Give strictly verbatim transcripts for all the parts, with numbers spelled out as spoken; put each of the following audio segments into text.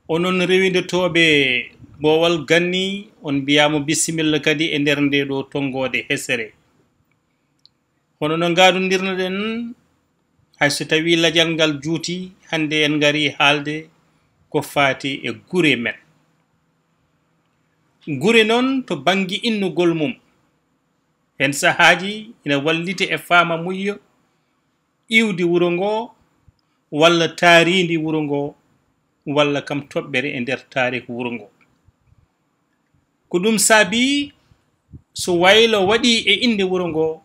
Onon rewindotooɓe Boowal Ganni, on mbiyaama bisimilla kadi e nder ndee ɗoo tonngoode hesere. Hono no ngaadondirno-ɗen, hay so tawii lajal ngal juuti, hannde en ngarii haalde ko faati e gure men. Gure noon, to bannge innugol mum, heen sahaaji ina walliti e faamamuyyo iwdi wuro ngoo, walla taariindi wuro ngoo, walla kam toɓɓere e nder taariik wuro ngoo. Ko ɗum saabii, so waylo waɗii e innde wuro ngoo,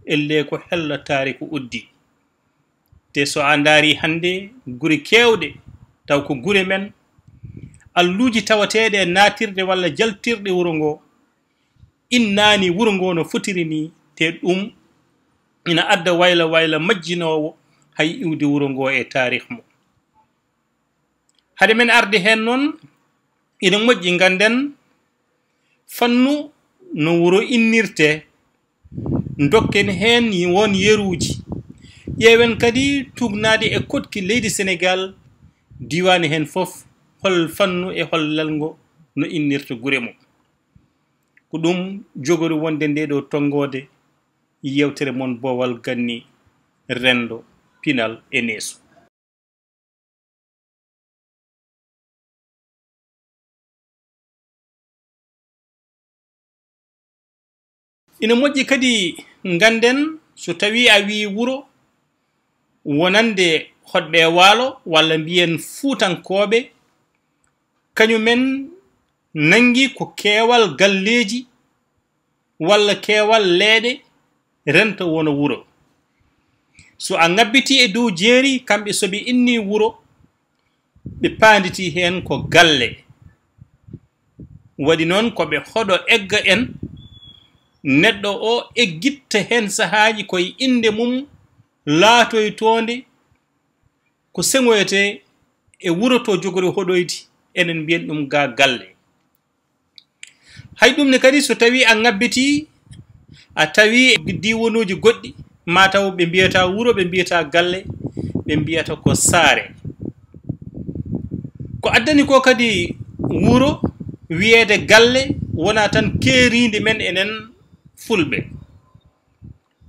ellee ko hello taariik uddii. Te so a ndaarii hannde gure keewɗe, taw ko gure men, alluuji tawateeɗe e naatirɗe walla jaltirɗe wuro ngoo, innaani wuro ngoo no fotiri nii, te ɗum ina adda wayla wayla majjinoowo hay iwdi wuro ngoo e taarih mum. Hade men arde heen noon, ina moƴƴi ngannden fannu no wuro innirtee, ndokken heen won yeruuji. Ƴeewen kadi tuugnaade e koɗki leydi Senegaal, diiwaan heen fof, hol fannu e hol lelngo no innirta gure mum. Ko ɗum jogori wonde ndee ɗoo tonngoode yeewtere mon Boowal Ganni, renndo, pinal e neesu. Ina moƴƴi kadi ngannden, so tawii a wii wuro, wonande hoɗɓe e waalo, walla mbiyen fuutankooɓe, kañumen nanngi ko keewal galleeji walla keewal leeɗe renta wona wuro. So a ŋabbitii e dow jeeri, kamɓe so ɓe innii wuro, ɓe paanditii heen ko galle. Waɗi noon ko ɓe hoɗo egga en, neɗɗo o eggitta heen sahaaji ko e innde mum laatoytoonde, ko seŋoyetee e wuro to jogori hoɗoyde, enen mbiyen ɗum ga galle. Hay ɗum ne kadi, so tawii a ŋabbitii, a tawii diiwanuuji goɗɗi, maa taw ɓe mbiyata wuro, ɓe mbiyata galle, ɓe mbiyata ko saare. Ko addani ko kadi wuro wiyeede galle, wonaa tan keeriindi men enen Fulɓe.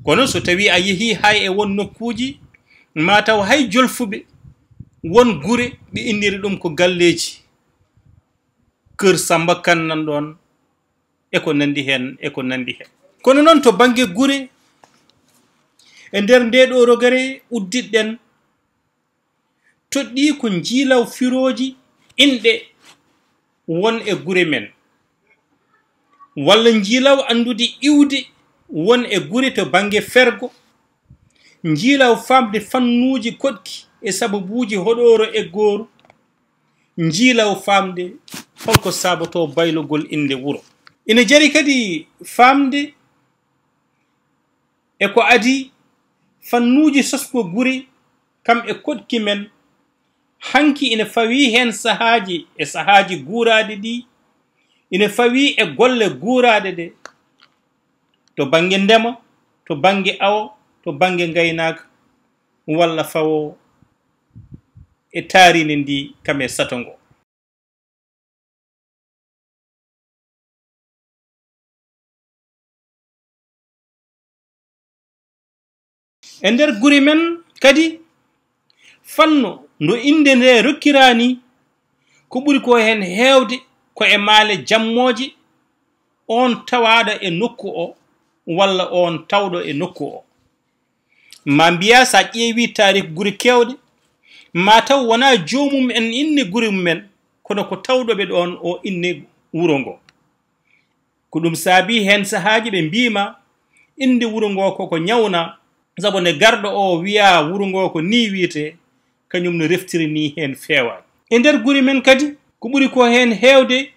Kono so tawii a yehii hay e won nokkuuji, maa taw hay jolfuɓe, won gure ɓe inniri ɗum ko galleeji. Kër Samba Kan nan ɗoon, e ko nanndi heen, e ko nanndi heen. Kono noon, to bannge gure, e nder ndee ɗoo rogere udditɗen, toɗɗii ko njiilaw firooji inɗe won e gure men, walla njiilaw anndude iwde won e gure to bannge fergo, njiilaw faamde fannuuji koɗki e sababuuji hoɗooro eggooru, njiilaw faamde holko saabotoo baylogol innde wuro. Ina jari kadi faamde e ko adii fannuuji sosgo gure kam e koɗki men, hanki ina fawii heen sahaaji e sahaaji guuraaɗi ɗi, ina fawii e golle guuraaɗe ɗe, to bannge ndema, to bannge awo, to bannge ngaynaaka, walla fawo e taariindi ndi kam e sato ngo. E nder gure men kadi, fannu no innde nde rokkiraa ni, ko ɓuri ko heen heewde ko e maale jammooje, oon tawaaɗo e nokku o, walla oon tawɗo e nokku o. Maa mbiyaa, so a ƴeewii taariik gure keewɗe, maa taw wonaa joomum en inne gure mum en, kono ko tawɗo ɓe ɗoon o inne wuro ngo. Ko ɗum saabii heen sahaaji ɓe mbiima, innde wuro ngo ko ko ñawna, sabu nde garɗo o wiyaa wuro ngo ko nii wiyetee, kañum no reftiri nii heen feewaani. E nder gure men kadi, ko ɓuri ko heen heewde,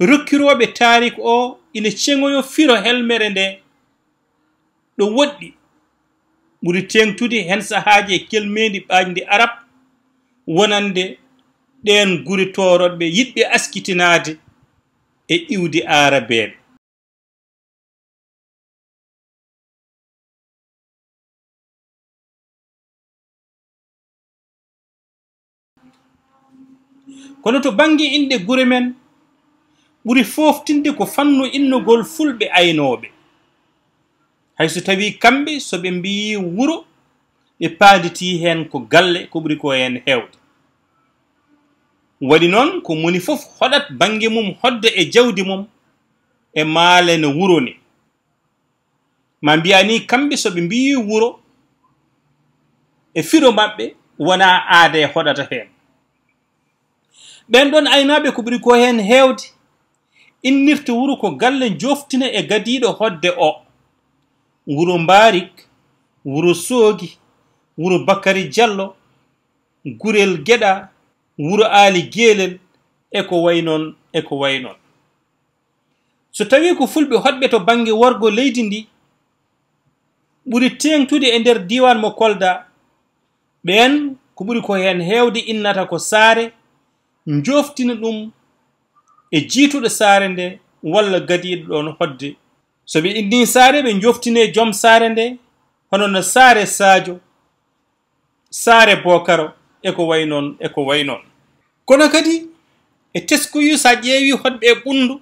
rokkirooɓe taariik o ina ceŋoyo firo helmere nde, ɗo woɗɗi ɓuri teeŋtude heen sahaaji e kelmeendi ɓaajndi Arab, wonande ɗeen gure tooroɗɓe yiɗɓe askitinaade e iwdi Aarabeeɓe. Kono to bannge inɗe gure men, ɓuri fooftinde ko fannu innugol fulɓe aynooɓe. Hay so tawii kamɓe, so ɓe mbiyii wuro, ɓe paanditii heen ko galle, ko ɓuri ko heen heewde. Waɗi noon, ko moni fof hoɗat bannge mum, hodda e jawdi mum e maale no wuro ni. Ma mbiyaa ni, kamɓe so ɓe mbiyii wuro, e firo maɓɓe, wonaa aadee hoɗata heen. Ɓeen ɗoon aynaaɓe, ko ɓuri ko heen heewde, innirta wuro ko galle, jooftina e gadiiɗo hodde o. Wuro Mbaarik, wuro Soogi, wuro Bakari Jallo, Gurel Geɗa, wuro Aali Geelel, e ko way noon, e ko way noon. So tawii ko fulɓe hoɗɓe to bannge worgo leydi ndi, ɓuri teeŋtude e nder diiwaan mo Kolda, ɓeen ko ɓuri ko heen heewde innata ko saare, njooftina ɗum e jiituɗo saare nde walla gadiiɗo ɗoon hoɗde. So ɓe innii saare, ɓe njooftine joom saare nde, hono no saare Saajo, saare Bookaro, e ko way noon, e ko way noon. Kono kadi, e teskuyu, so a ƴeewii hoɗɓe e Ɓunndu,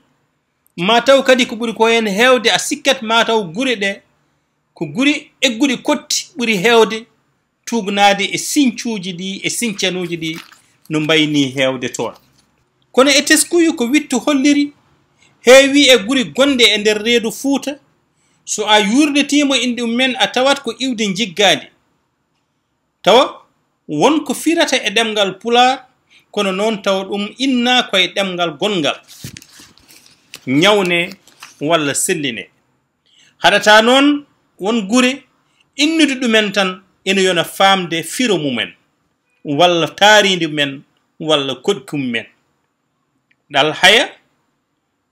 ma taw kadi ko ɓuri ko heen heewde, a sikkat ma taw gure ɗe, ko guri egguɗi kotti ɓuri heewde tuugnaade e sincuuji ɗi, e sincanuuji ɗi, no mbaynii heewde toon. Kono e teskuyu, ko wiɗto holliri, heewii e guri gonɗe e nder reedu Fuuta, so a yuurnitiima inɗe mum en, a tawat ko iwdi njiggaandi. Tawa won ko firata e ɗemngal Pulaar, kono noon tawa ɗum innaa ko e ɗemngal gonngal, ñawne walla selline. Haɗata noon won gure innude ɗumen tan ene yona faamde firo mumen, walla taariindi men, walla koɗki mumen. Ɗal haya,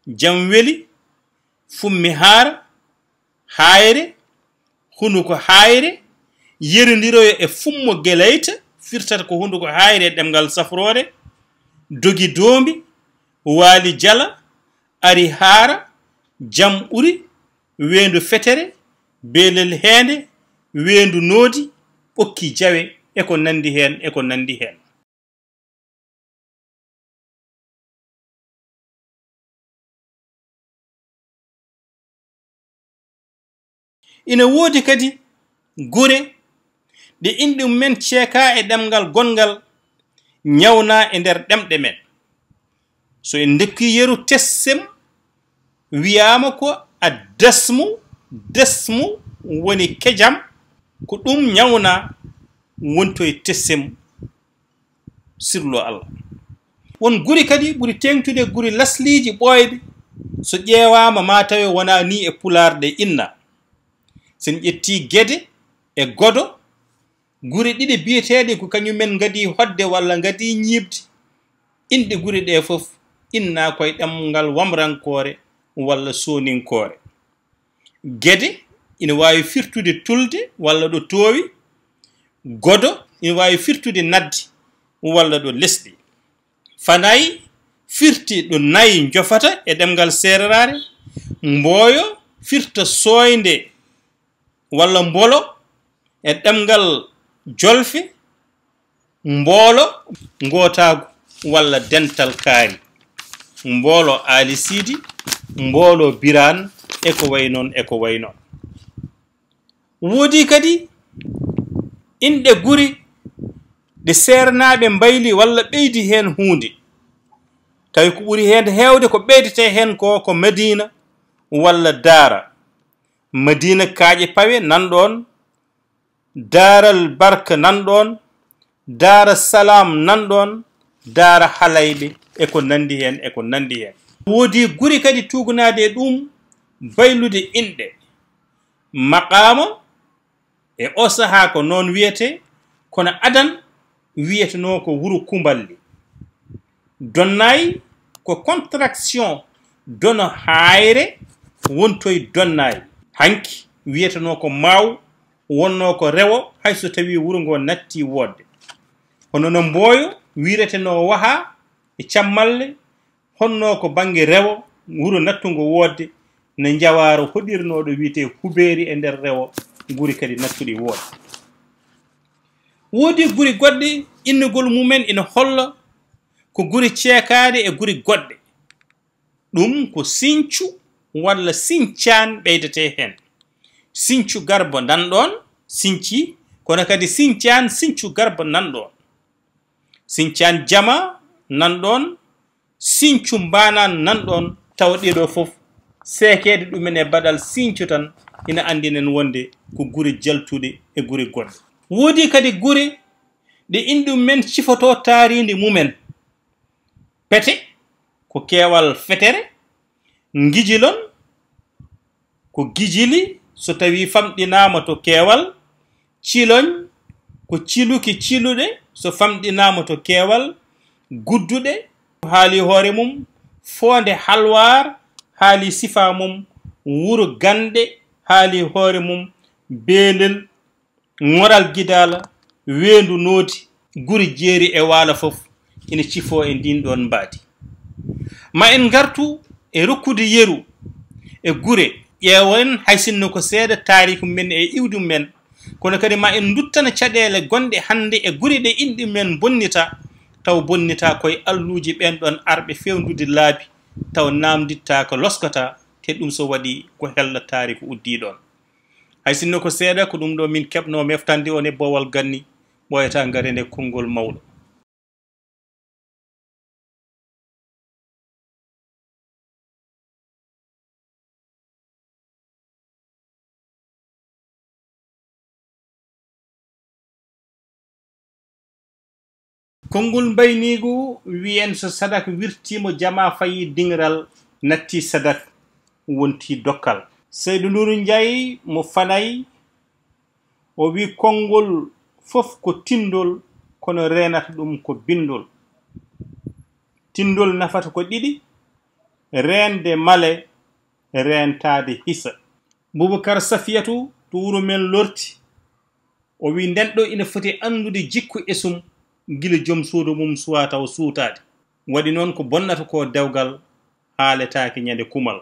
jam weli, fummi haara, haayre, hunuko haayre, yerondiroyo e fummo gelayta, firtata ko hunuko haayre e ɗemngal safroore, dogi doombi, waali jala, ari haara, jam ɓuri, weendu fetere, beelel heende, weendu noodi, ɓokki jawe, e ko nanndi heen, e ko nanndi heen. Ina woodi kadi gure ɗe inɗe mum en ceekaa e ɗemngal gonngal, ñawnaa e nder ɗemɗe men. So en ndokkii yeru tessem, wiyaama ko a dasmu, dasmu woni kejam, ko ɗum ñawnaa wonto e tessem. Sirlo Allah. Won guri kadi ɓuri teeŋtude guri lasliiji ɓooyɗi, so ƴeewaama ma tawe wonaa ni e Pulaar ɗe inna. So en ƴettii Gede e Godo, guri ɗiɗi biyeteeɗe ko kañumen ngadii hoɗde walla ngadii ñiiɓde, inɗe guri ɗe fof innaa koye ɗemngal wamrankoore walla sooninkoore. Gede ina waawi firtude tulde walla ɗo toowi. Godo ina waawi firtude naddi walla ɗo lesɗi. Fanay firti ɗo nayi njofata e ɗemngal seereraare. Mbooyo firta sooynde walla mbolo e ɗemngal jolfe. Mboolo ngootaagu walla dental kaari, mboolo Aali Siidi, mboolo Biraan, e ko way noon, e ko way noon. Woodi kadi inɗe guri ɗe seernaaɓe mbayli walla ɓeydi heen huunde. Tawi ko ɓuri heen heewde ko ɓeydetee heen ko, ko Madiina walla Daara. Madiina Kaaƴe Pawe nan ɗoon, Daaral Barka nan ɗoon, Daara Salaam nan ɗoon, Daara Halayɓe, e ko nanndi heen, e ko nanndi heen. Woodi guri kadi tuugnaade e ɗum baylude inɗe. Maqaama e o sahaa ko noon wiyetee, kono adan wiyetenoo ko wuro Kumballi. Donnaay ko contraction dono haayre wontoy Donnaay. Hanki wiyetenoo ko Maaw, wonnoo ko rewo, hay so tawii wuro ngo nattii woodde. Hono no Mbooyo wiretenoo wahaa e cammalle, honnoo ko bannge rewo, wuro nattungo woodde, no Njawaaro hoɗirnooɗo wiyetee Hubeeri e nder rewo, guri kadi nattuɗi woodde. Woodi guri goɗɗi innugol mumen ina holla ko gure ceekaaɗe e gure goɗɗe. Ɗum ko Siñcu walla Siñcaan ɓeydetee heen. Siñcu Garba nan ɗoon, Siñci, kono kadi Siñcaan, Siñcu Garba nan ɗoon. Siñcaan Jama nan ɗoon, Siñcu Mbaanaan nan ɗoon, tawa ɗee ɗoo fof seekeede ɗumen e baɗal Siñcu tan ina anndina en wonde ko gure jaltuɗe e gure goɗɗe. Woodi kadi gure ɗe inɗe mumen cifotoo taariindi mumen. Pete ko keewal fetere, ngijilon ko gijili so tawii famɗinaama to keewal, ciloñ ko ciluki ciluɗe so famɗinaama to keewal, gudduɗe haali hoore mum, foonde halwaar haali sifaa mum, wuro gannde haali hoore mum, beelel, ŋoral gidaala, weendu nooti, guri jeeri e waalo fof ina cifoo e ndiin ɗoon mbaadi. Ma en ngartu e rokkude yeru e gure, ƴeewen hay sinno ko seeɗa taariik men e iwdi men, kono kadi ma en nduttana caɗeele gonɗe hannde e gure ɗe inɗe men bonnita, taw bonnita koye alluuji ɓeen ɗoon arɓe feewnude laabi, taw naamndittaaka loskata, te ɗum so waɗi ko hella taariik uddii ɗoon. Hay sinno ko seeɗa, ko ɗum ɗo min keɓnoo meftande on e boowal ganni, ɓooyataa ngaren e konngol mawɗo. Konngol mbayniigu wiyen so sadak wirtiimo jamaa fayii diŋral nattii sadak wontii dokkal. Seydu Nuuru Njaay mo Fanay o wii konngol fof ko tinndol kono reenata ɗum ko binndol. Tinndol nafata ko ɗiɗi, reende male, reentaade hisa. Bubakar Safiyatu to wuro men Lorti o wii nden ɗo ina foti anndude jikku esum gila joom suudu mum suwaa taw suutaade. Waɗi noon ko bonnata ko dewgal haaletaake ñande kumal.